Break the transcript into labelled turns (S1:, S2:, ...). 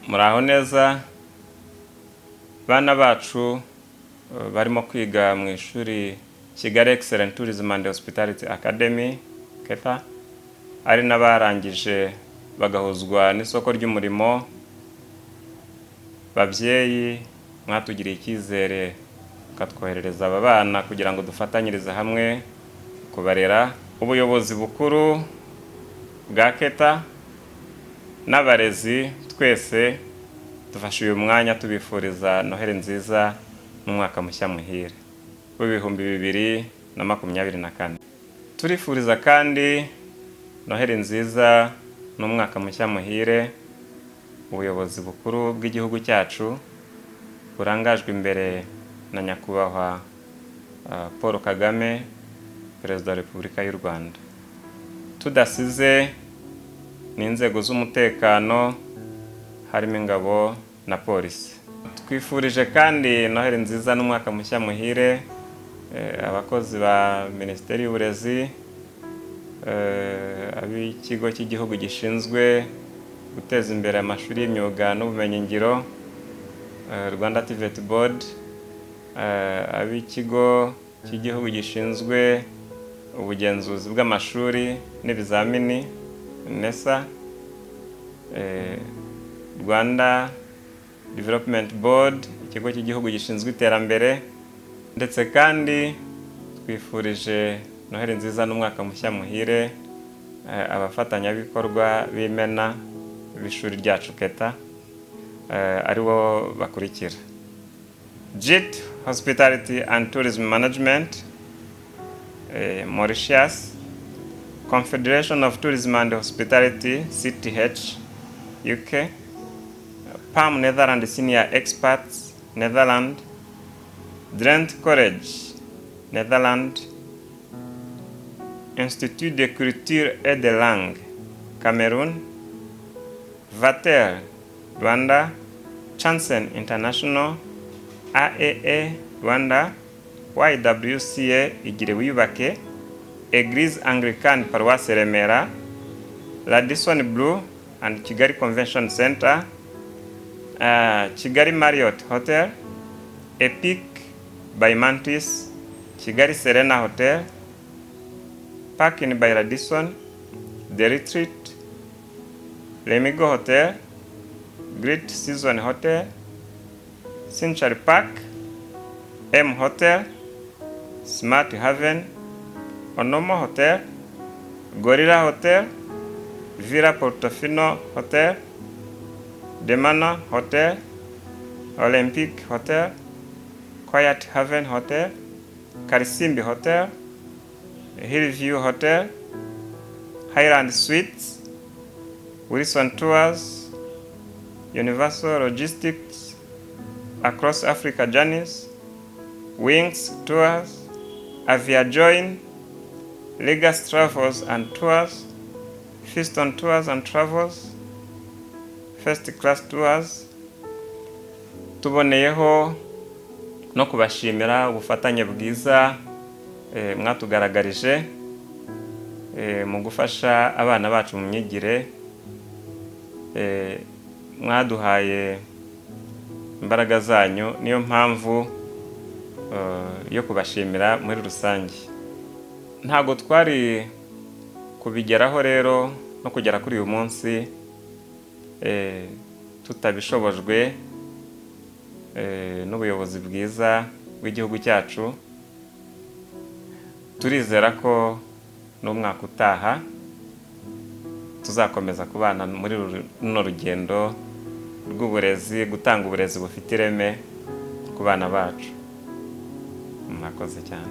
S1: Muraho neza, bana bacu barimo kwiga mu ishuri Kigali Excellent Tourism and Hospitality Academy, KETHA, ari n'abarangije bagahuzwa n'isoko ry'umurimo. Babyeyi mwatugiriye icyizere mukatwoherereza aba bana kugira ngo dufatanyirize hamwe kubarera, ubuyobozi bukuru bwa KETHA n'abarezi twese dufashe uyu mwanya tubifuriza Noheli nziza n'umwaka mushya muhire w'ibihumbi bibiri na makumyabiri na kane. Turifuriza kandi Noheli nziza n'umwaka mushya muhire ubuyobozi bukuru bw'igihugu cyacu burangajwe imbere na Nyakubahwa Paul Kagame, Perezida wa Repubulika y'u Rwanda, tudasize n'inzego z'umutekano harimo ingabo na polisi. Twifurije kandi Noheli nziza n'umwaka mushya muhire abakozi ba Minisiteri y'Uburezi, ab'ikigo cy'igihugu gishinzwe guteza imbere amashuri y'imyuga n'ubumenyingiro, Rwanda TVET Board, ab'ikigo cy'igihugu gishinzwe ubugenzuzi bw'amashuri n'ibizamini, NESA, Rwanda Development Board, ikigo cy'igihugu gishinzwe iterambere. Ndetse kandi twifurije Noheli nziza n'umwaka mushya muhire abafatanyabikorwa b'imena b'ishuri ryacu KETHA, aribo bakurikira: JIT Hospitality and Tourism Management, Mauritius, Confederation of Tourism and Hospitality, CTH, UK, PAM Netherland Senior Experts, Netherland, Drenthe College, Netherland, Institut de Culture et de Langue, Cameroon, Vatel, Rwanda, Chansen International, AAA Rwanda, YWCA Igire Wiyubake, Église Anglicane Paroisse Remera, Radisson Blu and Kigali Convention Center, Kigali Marriott Hotel, Epic by Mantis, Kigali Serena Hotel, Park Inn by Radisson, The Retreat, Lemigo Hotel, Great Season Hotel, Century Park, M Hotel, Smart Haven, Onomo Hotel, Gorilla Hotel, Villa Portofino Hotel, Demana Hotel, Olympic Hotel, Quiet Haven Hotel, Karisimbi Hotel, Hillview Hotel, Highland Suites, Wilson Tours, Universal Logistics, Across Africa Journeys, Wings Tours, Avia Join, Legas Travels and Tours, Fiston Tours and Travels, First Class Tours. Tuboneyeho no kubashimira ubufatanye bwiza mwatugaragarije mu gufasha abana bacu mu myigire. Mwaduhaye imbaraga zanyu, niyo mpamvu yo kubashimira muri rusange. Ntabwo twari kubigeraho rero no kugera kuri uyu munsi tutabishobojwe n'ubuyobozi bwiza bw'igihugu cyacu. Turizera ko n'umwaka utaha tuzakomeza kubana muri runo rugendo rw'uburezi, gutanga uburezi bufite ireme ku bana bacu. Mwakoze cyane.